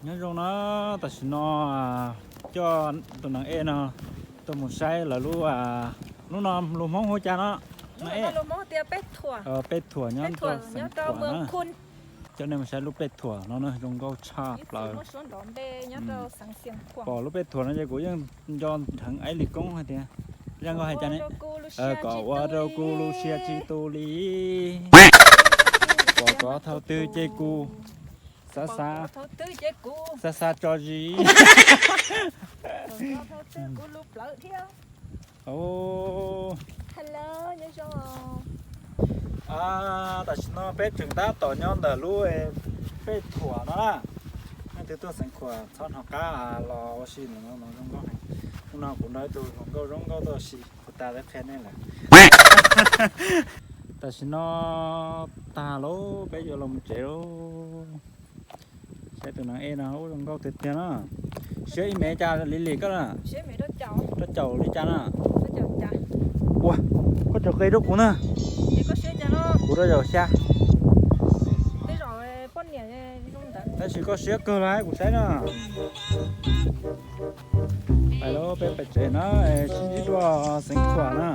Nyob zoo na, tam sim no coj tus nees ej no tuaj mus saib lawv lub, lub no lus Hmoob hu cas no? Nees ej, pej thuam nyob rau Xeev Khuam na. Coj nej mus saib lub pej thuam no na, zoo nkauj tshaj plaws. Pom lub pej thuam no ces kuv yeej nco dheev Aib Lis Koob hais tias, zaj nkauj hais cas ne? Kom ua rau kuv lub siab tsis tu li, pom koj thaum twg ces kuv xav xav, xav xav tso zis. Tam sim no peb tseem tab tom nyob ntawm lub pej thuam no na. Nej twg tuaj Xeev Khuam txhob hnov qab los ua si ntawm no, zoo nkauj heev. Hnub no kuv nrog ib tug hluas nkauj zoo nkauj tuaj ua si, kuv tas peb qhia nej lawm. Tam sim no tag lauj, peb yuav los mus tsev lauj. Saib tus nees ej no ub, zoo nkauj tiag tiag na. Siab ib mev cas li li koj na? Rau caum li cas na? Ua, koj tseem qe rau kuv na. Kuv rau caum xya. Tab sis koj siab kawg los kuv saib na. Pais lauj, peb pais tsev na, sib ntsib dua Xeev Khuam na.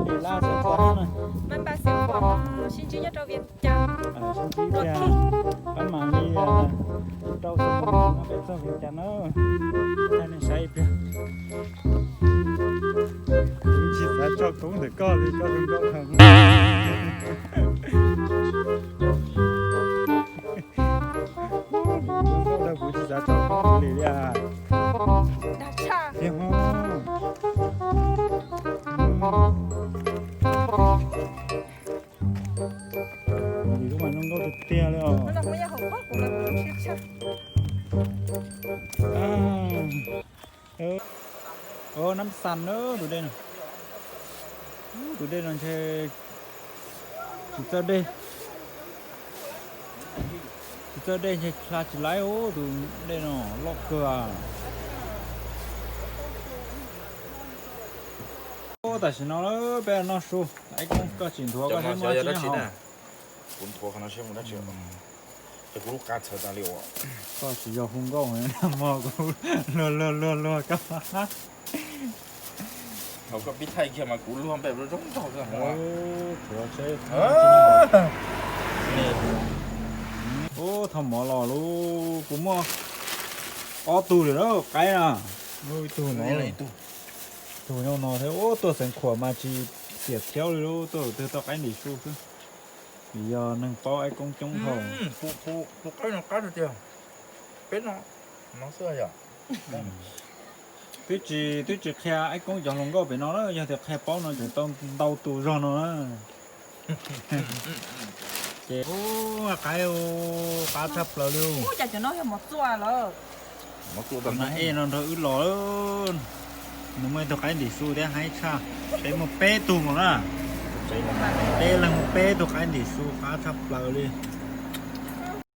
Li lab Xeev Khuam na. Sib ntsib tiag, pab mam li rau xyoo no peb txog Vias Cas na. Thaij nej saib ib pliag. Kuv tsis xav tso koob ntawm koj li, koj zoo nkauj heev. Zoo nkauj rau kuv tsis xav tso koob li li. Lub mas zoo nkauj tiag tiag li os. Nab xas na tus dej no. Tus dej no ntshe tsis txawj dej, tsis txawj dej ntshe hla tsis laib tus dej no, loj kawg. Tam sim no peb noj su, Aib Koob koj tsis nthuav koj seb muaj dab tsi nyob hauv. Kuv nthuav qhov no seb muaj dab tsi. Ces kuv lub qa txhawv tas li uas. Koj tsis yog hu nkauj, mog kuv luag luag luag luag koj. Thaum koj pib thaij kiag mas kuv luag npe zoo nraug xwb. Ub, thaum mov los lub kuv muaj ob tug lawm qaib na. Ib tug no, tus no thiab. Ub, tuaj Xeev Khuam mas tsis tiam thiab li lub, tuaj twg tau qaib ntim su xwb. Vim yog neeg paub Aib Koob coob dhau. Tus qaib no qab tiag tiag. Peb no, no xwb yom. Twb tsis, twb tsis qhia Aib Koob cov hluas nkauj pem no na, yog tias qhia paub no tseem tau ntau tus zog no na. Ces ub, qaib, qab tshaj plaws li. Ub, cas cov no yog mov txua lawm. Mov txua, tus nees ej no nrog wb los, nws muaj ib tug qaib ntim su thiab haib tshaj. Peb muaj peb tug mus na. Peb leeg muaj peb tug qaib ntim su, qab tshaj plaws li.